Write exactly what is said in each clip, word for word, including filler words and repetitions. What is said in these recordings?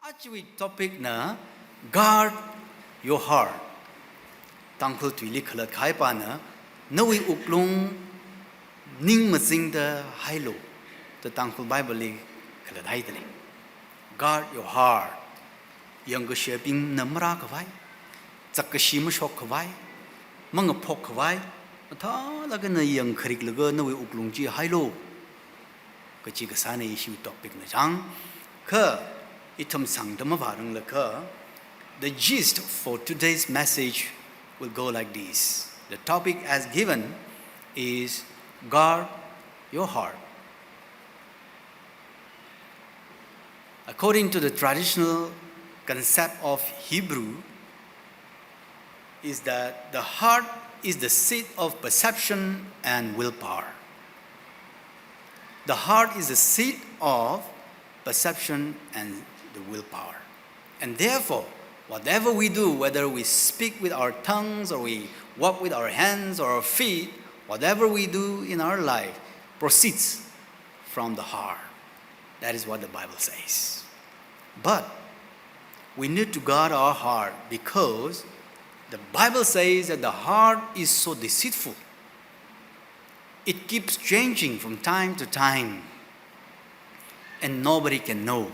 Ajawui topic na guard your heart. Tangkhul tuili khalatkahai pana, nawui wuklung ning mazingda hailu, da Tangkhul Bible li khalathai dalei. Guard your heart. Yangkashebingna marākhavai, zakkashi mashokkhavai, mangaphokkhavai, mathālāk eina yangkhariklaga nawui wuklung chi hailu kachi kasāna ishiwui topic na chang. Kha ithum sangda mavāranglakha, the gist for today's message will go like this. The topic as given is guard your heart. According to the traditional concept of Hebrew, is that the heart is the seat of perception and willpower. The heart is the seat of perception and the willpower. And therefore, whatever we do, whether we speak with our tongues or we walk with our hands or our feet, whatever we do in our life proceeds from the heart. That is what the Bible says. But we need to guard our heart because the Bible says that the heart is so deceitful. It keeps changing from time to time, and nobody can know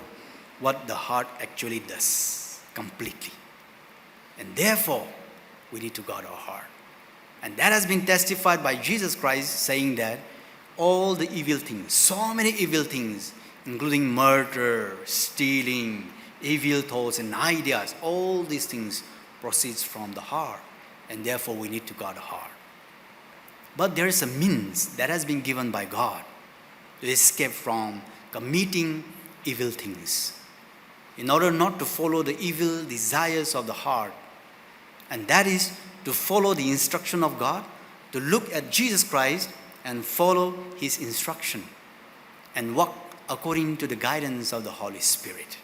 what the heart actually does completely. And therefore, we need to guard our heart. And that has been testified by Jesus Christ, saying that all the evil things, so many evil things, including murder, stealing, evil thoughts and ideas, all these things proceeds from the heart. And therefore, we need to guard the heart. But there is a means that has been given by God to escape from committing evil things, in order not to follow the evil desires of the heart. And that is to follow the instruction of God, to look at Jesus Christ and follow his instruction and walk according to the guidance of the Holy Spirit,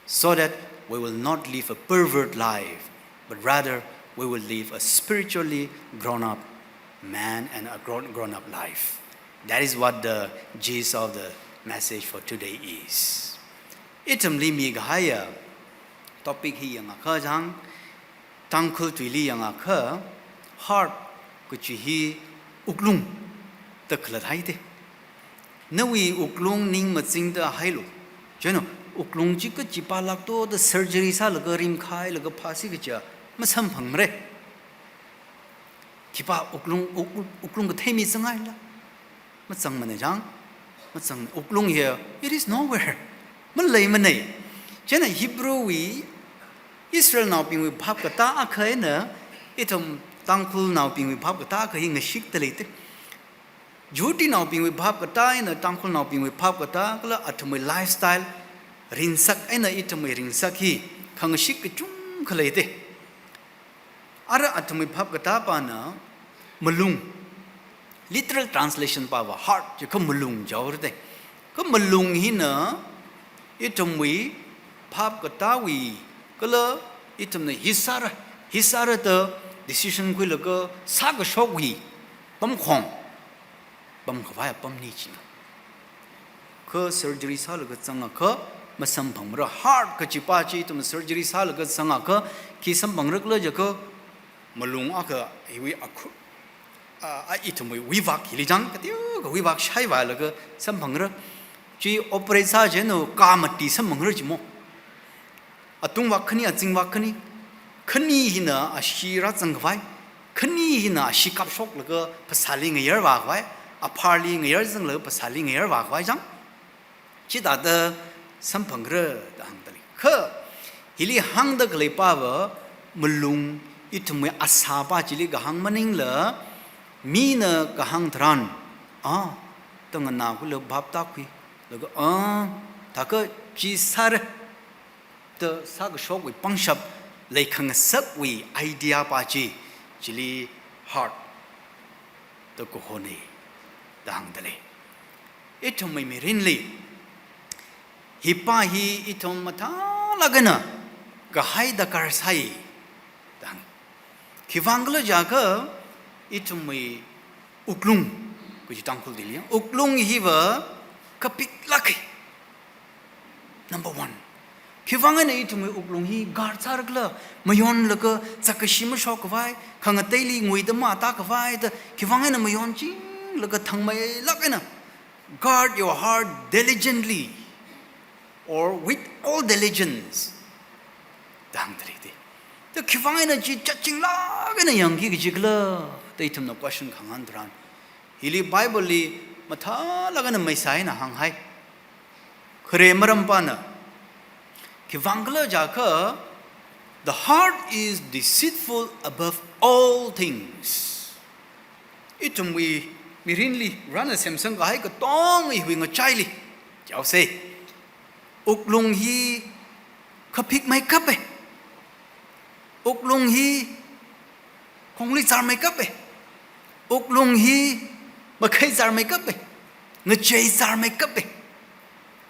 so that we will not live a pervert life, but rather we will live a spiritually grown up man and a grown, grown up life. That is what the gist of the message for today is. Ithumli mikahaiya topic hi yangakha chang, Tangkhul tuili yangakha, heart kachi hi wuklung da khalathai te. Nawui wuklung ning mazingda hailu. Chieina, wuklung chi kachi pālāk to da surgery sālaga rimkhailaga phāsi kaja masamphangmara. Khipā wuklung, wuk-, wuk-, wuklung kathei mi zangngaila? Mazangmana chang, mazang, wuklung hi, it is nowhere. Maleimanei. Chieina Hebrew wui, Israelnaobingwui phapkatā akha eina, ithum Tangkhulnaobingwui phapkatā akha hi ngashikda lei te. Jihudinaobingwui phapkatā eina Tangkhulnaobingwui phapkatā, kala athumwui lifestyle, rinsak eina ithumwui rinsak hi khangashik kachungkha lei te. Ara athumwui phapkatā pana malung. Literal translation pava heart, chi kha malung jaor te. Kha malung hina ithumwui phapkatāwui, kala ithumna hi sāra, hi sāra da decision khuilaga sākashokwui pamkhong, pamkhavai apamni china. Kha surgery sālaga zangakha masamphangmara, heart kachi pā chi ithum surgery sālaga zangakha khi samphangra khala jiakha, malung akha hiwui akhu-, a, a ithumwui wuivak hili chang, kateokha wuivak shaivālaga samphangra. Chi operate sā chieina khamati samphangra chimo. Atungvak khani, azingvak khani. Khani hina ashee rāzangkhavai, khani hina ashee kapshoklaga phasāli ngayarvākhavai, apharli ngayarzanglaga phasāli ngayarvākhavai chang. Chithāda samphangra da hāngda lei. Kha hili hāngda khalei pava malung, ithumwui asāpa chili kahāng maningla, mina kahāng tharan, a, tanganākhuilaga phaptākhui, laga, a, thākha chi sāra da sākashokwui pangshap leikhangasakwui idea pa chi, chili heart da kahona da hāngda lei. Ithumwui mirinli, hi pa hi ithum mathālāk eina kahai darkar sai da hāng. Khiwuivang khala jiakha, ithumwui wuklung, kaji Tangkhul tuili, wuklung hiva kapiklāk e. Number one. Khiwuivang eina ithumwui wuklung hi guard sārakhala, mayonlaga zakkashi mashok khavai, khangateili nguida matākhavai da, khiwuivang eina mayon chinglaga thangmeilāk eina, "Guard your heart diligently," or "with all diligence," da hāngdalei te. Da khiwuivang eina chi chatchinglāk eina yangki kajikhala da ithumna question khangahān tharan, hili Bible li mathālāk eina maisā eina hānghai. Khare marampāna, khiwuivang khala jiakha, "The heart is deceitful above all things." Ithumwui mirinli Varena semsang kahai katonga iwui ngachaili, jihaosei, wuklung hi kaphikmeikape. Wuklung hi khongli zārmeikape. Wuklung hi makhei zārmeikape. Ngachei zārmeikape.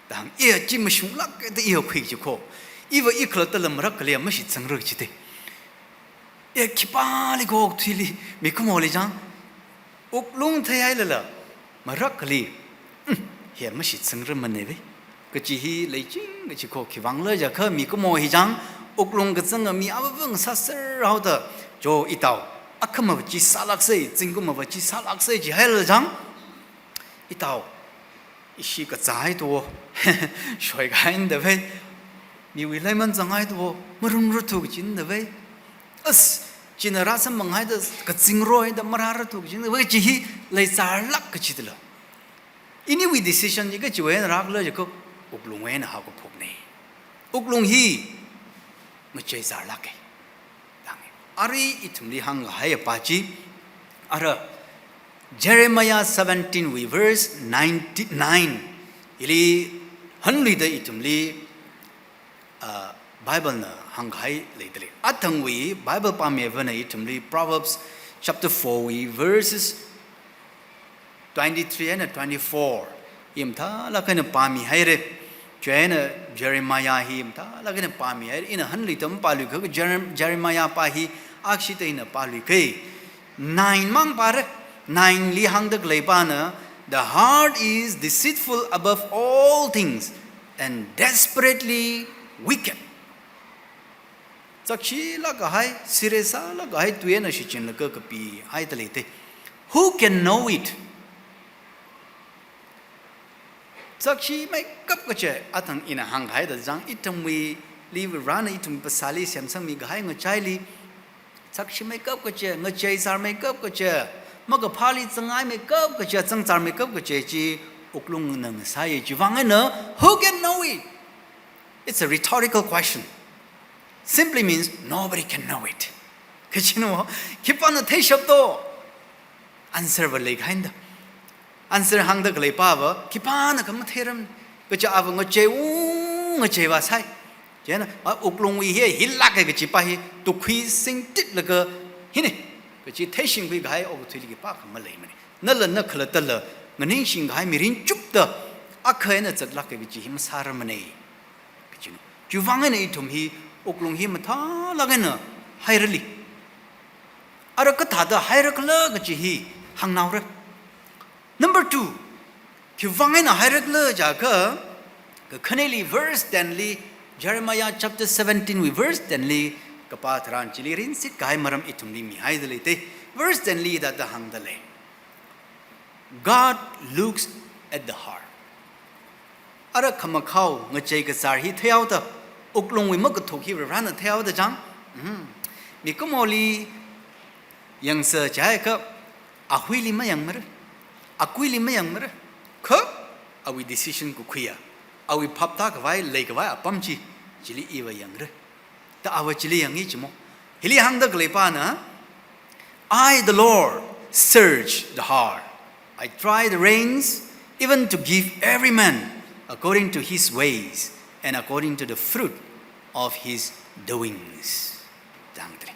Da hāng, iya chi mashunglāke da iya khui chi kho. Iva i khalattala marakali mashitsangra chi te. Iya khipāli kho okathuili, mikumoli chang, wuklung theihailala marakali, "Hmm, hi mashitsangra mane ve," kachi hi leiching kachi kho. Khiwuivang khala jiakha mikumo hi chang, wuklung kazanga mi avāvā sāser haoda, "Jo itao, akhama va chi sālāksei, zingkumma va chi sālāksei," jihailala chang, "Itao, ishi kazāhai tuwo, shoikahai da ve, miwui leiman zanghai tuwo, marumrathu kajin da ve. As, china rāsamphanghai da, kazingroi da, marārathu kajin da ve," chi hi leizārlāk kachidala. Iniwui decision chi kachiwui eina rākhala jiakha, wuklungwui eina haokaphokne. Wuklung hi ngachei zārlāke. Dang. Arui ithumli hāngkahai apa chi, ara Jeremiah seventeen wui verse ninety-nine. Hili hanluida ithumli, ah, Bible na hāngkahai leidalei. Athangwui Bible pāmi avana ithumli Proverbs chapter four wui verses twenty-three and twenty-four hi mathālāk eina pāmihaire. Chieina Jeremiah hi mathālāk eina pāmihaire. Ina hanluida mapāluikha, Jerem-, Jeremiah pā hi akshita ina pāluikha. Nine mang pāre. Nine li hāngda khalei pāna, "The heart is deceitful above all things and desperately wicked." Zakshilāk kahai, sire sālāk kahai tui eina shichinlaga kapihaida lei te. "Who can know it?" Zakshimeikap kachi, athang ina hāngkahai da chang, ithumwuili Varena ithum phasāli semsangmi kahai ngachaili, zakshimeikap kachi, ngachei zārmeikap kachi, makaphāli zangaimeikap kachi, zangzārmeikap kachi chi wuklungna ngasāya. Chiwuivang eina, "Who can know it?" It's a rhetorical question. Simply means nobody can know it. Kachina, khipāna theishap to? Answer va leikahai da. Answer hāngda khalei pā va, khipānakha matheiram. Kaja ava ngachei ung, ngachei vāsai. Chieina, a wuklungwui hi, hilāke kachi pā hi, tukhui singtitlaga, hine, kachi theishingkhui kahai okathuili khipākha maleimane. Nala na khalattala, nganingshing kahai mirin chupda, akha eina zatlāke kachi hi masāramane. Kachina. Chiwuivang eina ithum hi, wuklung hi mathālāk eina hairali. Ara kathāda hairakhala kachi hi hāngnaora. Number two, khiwuivang eina hairakhala jiakha, kakhaneli verse ten li, Jeremiah chapter seventeen wui verse ten li kapā tharan chili rinsit kahai maram ithumli mihaida lei te. Verse ten li hithāda hāngda lei. God looks at the heart. Ara khamakhao ngachei kazār hi theihaoda, wuklungwui makathuk hi Varena theihaoda chang. Mhm. Mikumoli yangsa jiakha, ahuili mayangmara, akuili mayangmara. Kha awui decision kakhuiya, awui phap tākhavai, leikhavai apam chi, chili iva yangra. Da ava chili yangi chimo. Hili hāngda khalei pāna, "I, the Lord, search the heart. I try the reins, even to give every man according to his ways and according to the fruit of his doings." Da hāngdalei.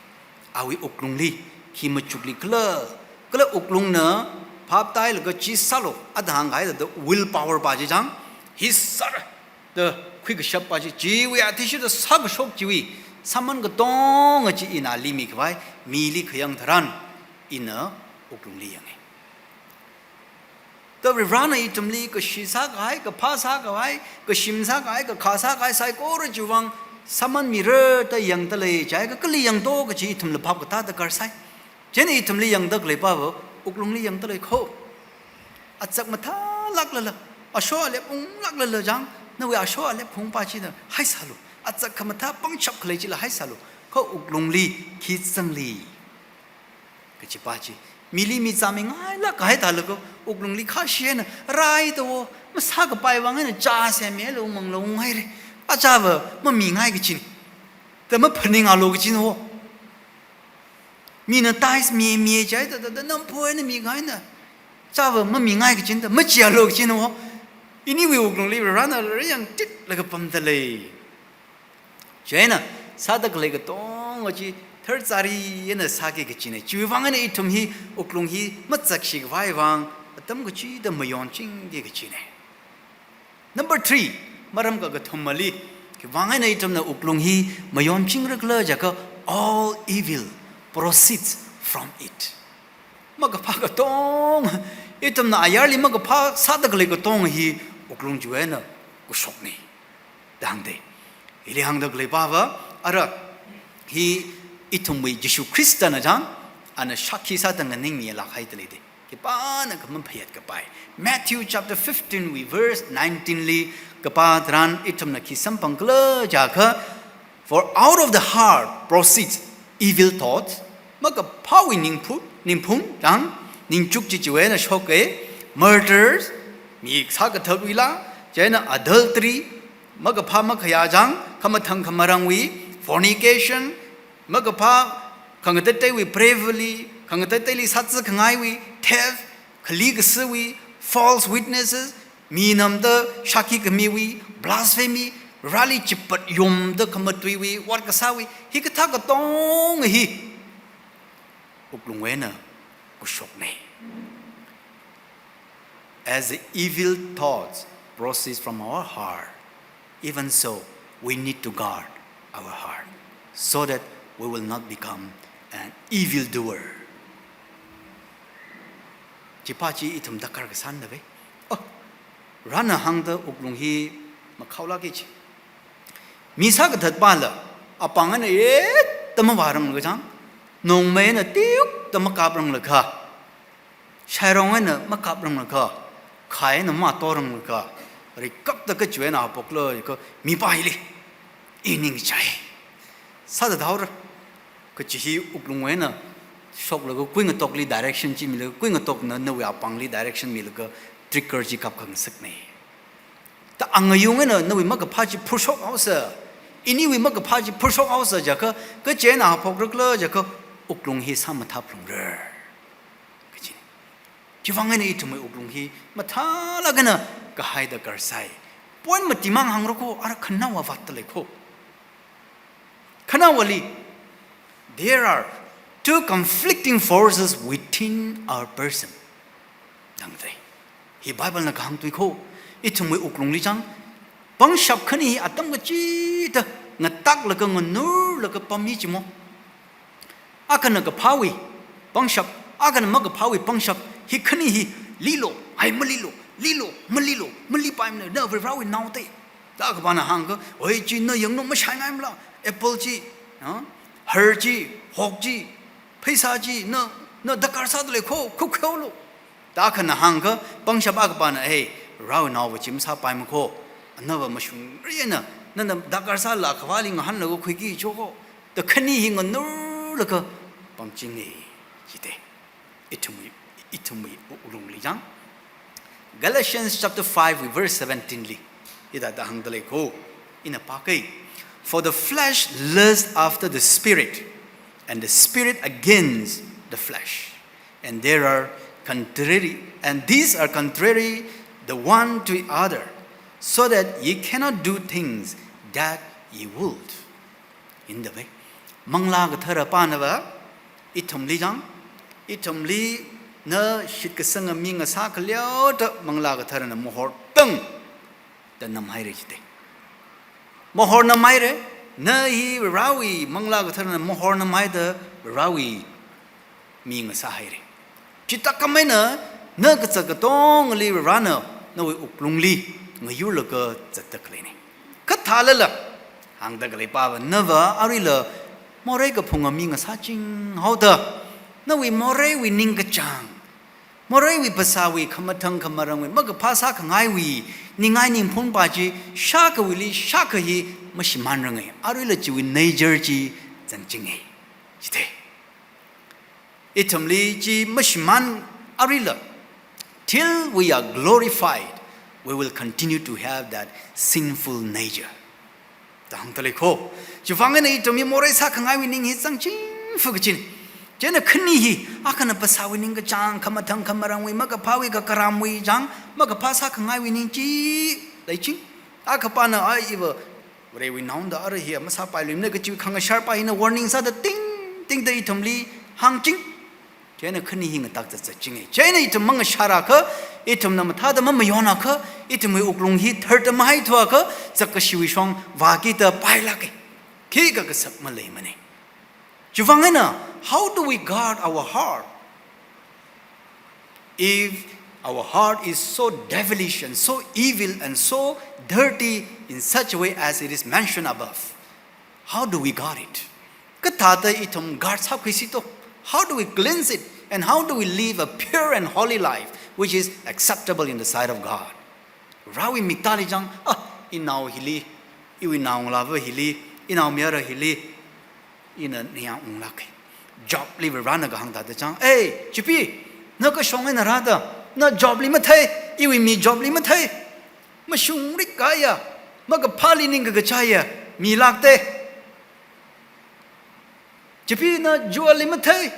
Awui wuklungli, khi machuklikhala, kala wuklungna phap tāhailaga chi sālu, a da hāngkahai da, da willpower pā chi chang, hi sāra da khuikashap pā chi, chiwui athishurda sākashok chiwui, sāman katonga chi ina ali mikhavai, mili khayang tharan, ina wuklungli yange. Da Varena ithumli kashi sākahai, kaphā sākahai, kashim sākahai, kakhā sākahai, saikora chiwuivang Sāman mira da yangda lei, chiakha kali yangdo kachi ithumla phap katā darkar sai. Chieina ithumli yangda khalei pava, wuklungli yangda lei kho. Azak mathālāklala, asho alep unglāklala chang, nawui asho alep khungpa china haisālu. Azak khamathā pangshap khalei chila haisālu. Kho wuklungli khi zangli kachipa chi. Mili mi zāmingailāk kahai thālaga, wuklungli khashina, rai da wo, masākapai vang eina chase melo manglo ngai re. Achava mamingai kachin. Da maphaninga lo kachin wo. Mina tais mi, mi chai da, da, da, nampho eina mi ngai na. Chava mamingai kachin da, machiya lo kachin wo. Iniwui wuklungli rana rayang tit laga pamda lei. Chieina, sāda khalei katonga chi, tharchari eina sāki kachina. Chiwui vang eina ithum hi, wuklung hi, mazakshi khavai vang, atam kachida mayonchingki kachina. Number three, maram kakathumali, khiwui vang eina ithumna wuklung hi, mayonchingra khala jiakha, all evil proceeds from it. Makaphā katonga, ithumna ayarli makaphā sāda khalei katonga hi, wuklung chiwui eina kushokna. Da hāngda. Hili hāngda khalei pava, ara, hi ithumwui Jishu Khristana chang, ana shākhi sāda nganingmilāk haida lei da. Khipānakha maphayat kapai. Matthew chapter fifteen wui verse nineteen li kapā tharan ithumna khi samphang khala jiakha, for out of the heart proceeds evil thoughts, makaphāwui ningphu-, ningphung chang, ningchuk chi chiwui eina shoka, murders, mi sākathakwuila, chieina adultery, makaphā makhayā chang, khamathang khamarangwui, fornication, makaphā khangateiteewui privily, khangateiteeli sātsi khangaiwui, theft, khali kasiwui, false witnesses, mi namda shākhi khamiwui, blasphemy, Vareli chipat yomda khamatuiwui, ot kasāwui, hikathā katonga hi wuklungwui eina kushokna. As the evil thoughts proceeds from our heart, even so, we need to guard our heart so that we will not become an evil doer. Chipa chi ithum darkar kasāna ve. Oh, rana hāngda wuklung hi makhaolāki chi. Mi sākathatpala, apāng eina yet da mavāranglakha chang, nongmei eina tiyuk da makapranglaga, shairong eina makapranglaga, khai eina matoranglaga, rikapda kachiwui eina haophokla, ko mipa hili, i ningchai. Sāda thaora, kachi hi wuklungwui eina shoklaga kuingatokli direction chi milaga, kuingatokna nawui apāngli direction milaga, trigger chi kapkhangasakna. Da angayung eina nawui makaphā chi phurshok haosa, iniwui makaphā chi phurshok haosa jiakha, kachi eina haophokra khala jiakha, wuklung hi sāmathāphalungra. Kachi. Chiwui vang eina ithumwui wuklung hi mathālāk eina kahai darkar sai. Point mati mang hāngra kho, ara khanaowa vātda lei kho. Khanaowali, there are two conflicting forces within our person. Da hāngda lei. Hi Bible na kahāng tui kho, ithumwui wuklungli chang, pangshap khani hi atam kachida ngataklaga nganurlaga pammi chi mo. Akhana kaphāwui pangshap, akhana makaphāwui pangshap, hi khani hi lilo, ai malilo, lilo, malilo, malipaimana, na Varewui nao te. Da kapana hāngkha, oi chi na yanglu mashai ngaimala, apple chi, ha? Har chi, hok chi, pheisā chi, na, na darkar sāda lei kho, khukholo. Da akhana hāngkha, pangshap akapana, hey, Varewui naova chi masāpaima kho, anava mashungri eina, nana darkar sāla khavāli ngahānlaga khuiki cho kho, da khani hi nganurlaga pamchinga, jite. Ithumwui, ithumwui wuklungli chang. Galatians chapter five verse seventeen li, hithāda hāngda lei kho, ina pākei. For the flesh lusts after the spirit, and the spirit against the flesh. And there are contrary, and these are contrary the one to the other, so that ye cannot do things that ye would. Inda ve. Manglā Kathara panava, ithumli chang, ithumli na shitkasanga mi ngasā khaleoda Manglā Katharana mahortang da namhaira jite. Mahornamhaira, na hi Varewui Manglā Katharana mahornamhaida Varewui mi ngasāhaira. Chithākhamei eina, na kazat katongali Varena nawui wuklungli ngayurlaga zatda khaleina. Kathālala, Hāngda khalei pava, nava aruila morei kaphunga mi ngasāching haoda, nawui moreiwui ningkachāng, moreiwui phasāwui khamathang khamarangwui makaphā sākhangaiwui ningai ningphun pa chi shākhawuili shākha hi mashimānrangai. Aruila chiwui nature chi zangchingai. Chithei. Ithumli chi mashimān aruila. Till we are glorified, we will continue to have that sinful nature. Tang tali kho. Chiwuivang eina ithum hi morei sākhangaiwui ning hi zangching fu kachina. Chieina khani hi, akhana phasāwui ningkachāng, khamathang khamarangwui, makaphāwui kakaramwui chāng, makaphā sākhangaiwui ning chi leiching. Akhapana ai iva, Varewui naoda ara hi masāpailuimana kachi khangashar pa hina warning sāda ting, tingda ithumli hāngching. Chieina khani hi ngatak zat zatchingai. Chieina ithum mangasharakha, ithumna mathāda mamayonakha, ithumwui wuklung hi tharda mahaithuakha, zakkashiwui shong vākida pailāka. Khikha kasak maleimana. Chiwuivang eina, how do we guard our heart? If our heart is so devilish and so evil and so dirty in such a way as it is mentioned above, how do we guard it? Kathāda ithum guard sākhuisi to? How do we cleanse it? And how do we live a pure and holy life which is acceptable in the sight of God? Varewui miktāli chāng, ah, inao hili, iwui naongalāva hili, inaomayara hili, ina ningyāng unglāka. Jobli Varena kahāng thāda chāng, "Ei, Chipi, na kashong eina rāda, na Jobli mathei, iwui mi Jobli mathei. Mashungrik kahaiya, makaphāli ningkakachaiya milākte. Chipi na jewelli mathei,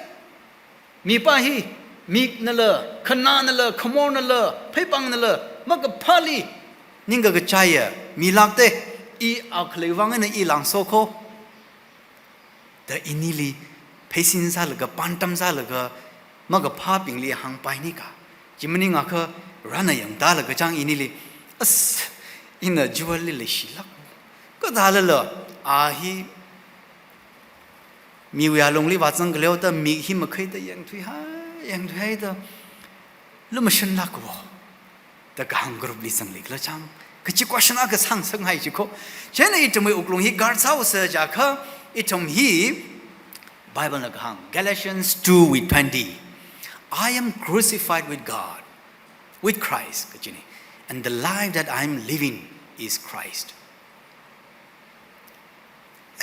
mipa hi, miknala, khanānala, khamornala, pheipangnala, makaphāli ningkakachaiya milākte, i akhalei vang eina i langso kho." Da inili pheisin sālaga, pāntam sālaga, makaphābingli hāngpaini ka. Chi maningakha Varena yangtālaga chāng inili, as, ina jewelli leishilāk. Kathālala, a hi miwui alungli vāzang khaleo da mik hi makhaida yangthuihai, yangthuihaida lumashanlākwo da kahāng groupli zanglikhala chāng. Kachi question akha sāngasakngai chi kho. Chieina ithumwui wuklung hi guard sāhaosa jiakha, ithum hi Biblena kahāng, Galatians two with twenty, "I am crucified with God, with Christ," kachina, "and the life that I am living is Christ."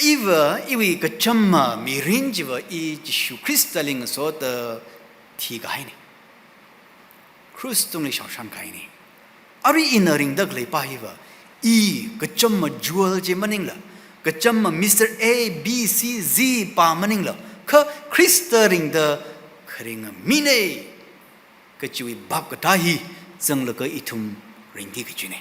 Iva, iwui kachama mirin chiva i Jishu Khristali ngasoda thikahaina. Krush tungli shaoshankahaina. Arui ina ringda khalei pa hiva, i kachama jewel chi maningla, kachama Mister A, B, C, Z pa maningla, kha Khrista ringda kharinga mina kachiwui bhap katā hi zanglaga ithum ringki kachina.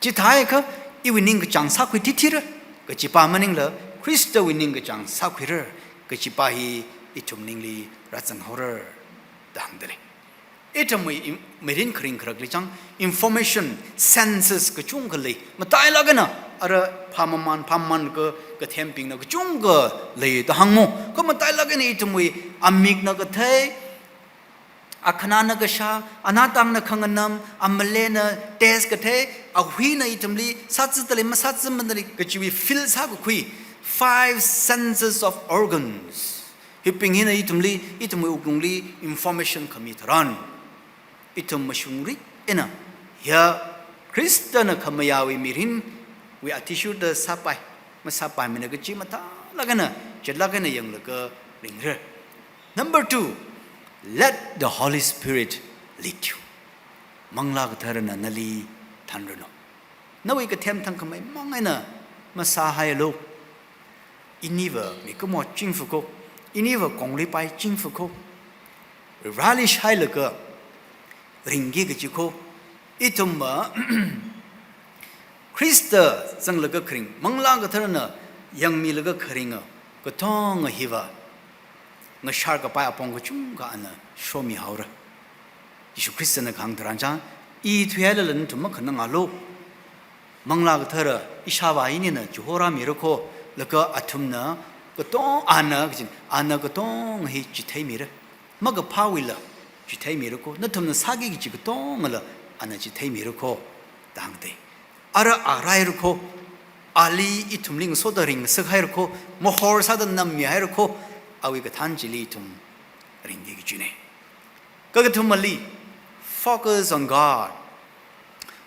Chithākha iwui ningkachāng sākhui thithira kachi pa maningla, Khristawui ningkachāng sākhuira kachi pa hi ithum ningli rāzanghaora da hāngdalei. Ithumwui im-, mirin kharing kharakli chāng information, senses kachungkha lei. Matailāk eina ara phāmamān, phāmamān ka, kathembingna kachungkha lei da hāngmo. Kha matailāk eina ithumwui amikna kathei, akhanāna kashā, anatangna khanganam, amalena taste kathei, ahuina ithumli sāzidalei masāzimandalei kachiwui feel sākakhui, five senses of organs. Hibing hina ithumli, ithumwui wuklungli information khami tharan, ithum mashungrik eina, ya Khristana khamayāwui mirinwui athishurda sāpai, masāpaimana kachi mathālāk eina, chitlāk eina yanglaga ringra. Number two, let the Holy Spirit lead you. Manglā Katharana nali thanranu. Nawui kathem thangkhamei mang eina masāhaialu. Iniva mikumo chingfa kho, iniva kongli pai chingfa kho. Rali shailaga ringki kachi kho. Ithumva Khrista zanglaga kharing, Manglā Katharana yangmilaga kharinga katonga hiva ngasharkapai apong kachungkha ana shomihaora. Jishu Khristana kahāng tharan chāng, i thuihailala nathum makhanangalu. Manglā Kathara ishāvā inina chihoramira kho, laga athumna katong ana, kachin, ana katonga hi chitheimira. Makaphāwuila chitheimira kho, nathumna sāki kachi katongala ana chitheimira kho, da hāngdalei. Ara araira kho, Ali ithumli ngasoda ringsak haira kho, mahor sāda nammi haira kho, awui kathān chili ithum ringki kajina. Kakathumali, focus on God.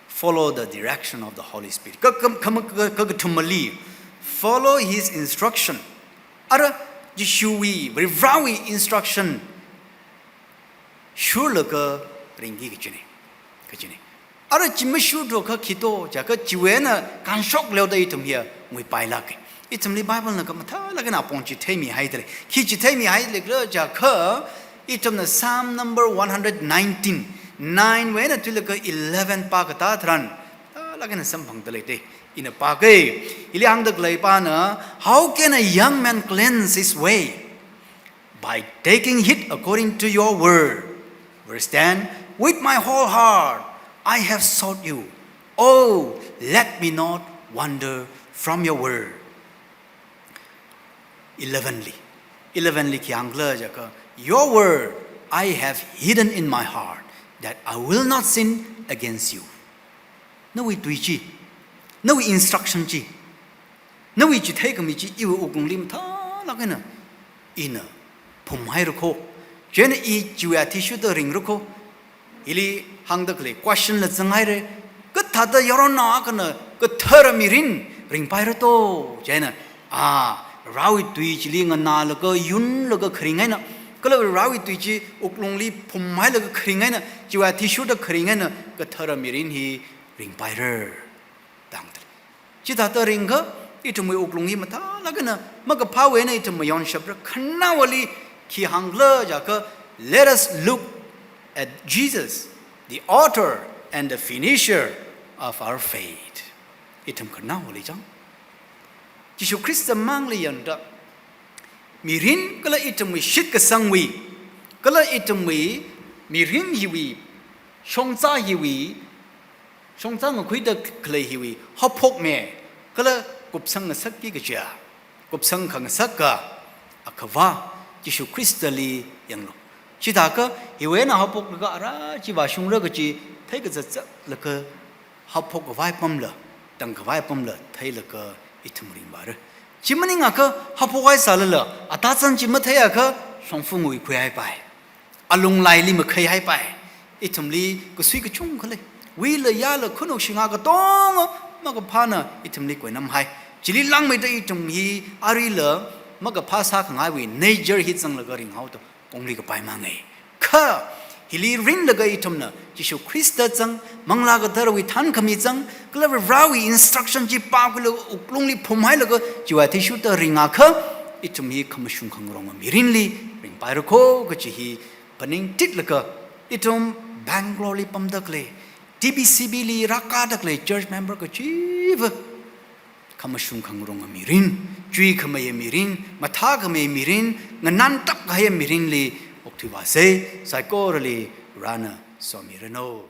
Follow the direction of the Holy Spirit. Ka-, ka-, ka-, ka-, kakathumali, follow His instruction. Ara Jishuwui, Varivarāwui instruction shurlaga ringki kajina, kajina. Ara chi mashurda kha khi to jiakha chiwui eina kanshok leoda ithum hiya nguipailāka. Ithumli Bible na khamathālāk eina apong chitheimi haida lei. Khi chitheimi haida leikhala jiakha ithumna Psalm number one hundred nineteen, nine wui eina thuilaga eleven pā katā tharan, thālāk eina samphangda lei te. Ina pāka. Hili hāngda khalei pāna, "How can a young man cleanse his way? By taking heed according to your word." Verse ten, "With my whole heart I have sought you. Oh, let me not wander from your word." Eleven li. Eleven li khi hāngkhala jiakha, "Your word I have hidden in my heart, that I will not sin against you." Nawui tui chi, nawui instruction chi, nawui chitheikhami chi iwui wuklungli mathālāk eina ina phumhaira kho. Chieina i chiwui athishurda ringra kho. Hili hāngda khalei question la zanghaira. Kathāda yaronao akhana kathara mirin ringpaira to? Chieina, a, Varewui tui chili nganālaga, yunlaga kharing eina, kala Varewui tui chi wuklungli phumhailaga kharing eina, chiwui athishurda kharing eina kathara mirin hi ringpaira, da hāngda lei. Chithāda ringakha, ithumwui wuklung hi mathālāk eina makaphāwui eina ithum mayonshapra. Khanaowali khi hāngkhala jiakha, let us look at Jesus, the author and the finisher of our faith. Ithum khanaowali chang, Jishu Khrista mangli yangda, mirin kala ithumwui shitkasangwui, kala ithumwui mirin hiwui, shongza hiwui, shongza ngakhuida khalei hiwui haophokme, kala kupsang ngasakki kajiya, kupsang khangasaka Akhava Jishu Khristali yanglu. Chithākha hiwui eina haophoklaga ara chi vāshungra kaji theikazat zatlaga haophok khavai apamla, tang khavai apamla theilaga ithum ringvāra. Chi maningakha haophokhaisālala, atazan chi matheiakha shongfa nguikhuihaipai. Alunglaili makhaihaipai. Ithumli kasui kachungkha lei. Wuila yāla khanuk shinga katonga makaphāna ithumli koinamhai. Chili langmeida ithum hi aruila makaphā sākhangaiwui nature hi zanglaga ringhaoda kongli kapai mangai. Kha hili ringlaga ithumna Jishu Khrista zang, Manglā Katharawui thānkhami zang, kala Varewui instruction chi pākhuilaga wuklungli phumhailaga chiwui athishurda ringakha, ithum hi khamashung khangaronga mirinli ringpaira kho kaji hi phaningtitlaga, ithum Bangalore li pamda khalei, T B C B li rākāda khalei church member kachiva khamashung khangaronga mirin, chuikhameiya mirin, mathākhameiya mirin, nganantap kahaiya mirinli okthuivāsa. Saikorali Varena somiranu.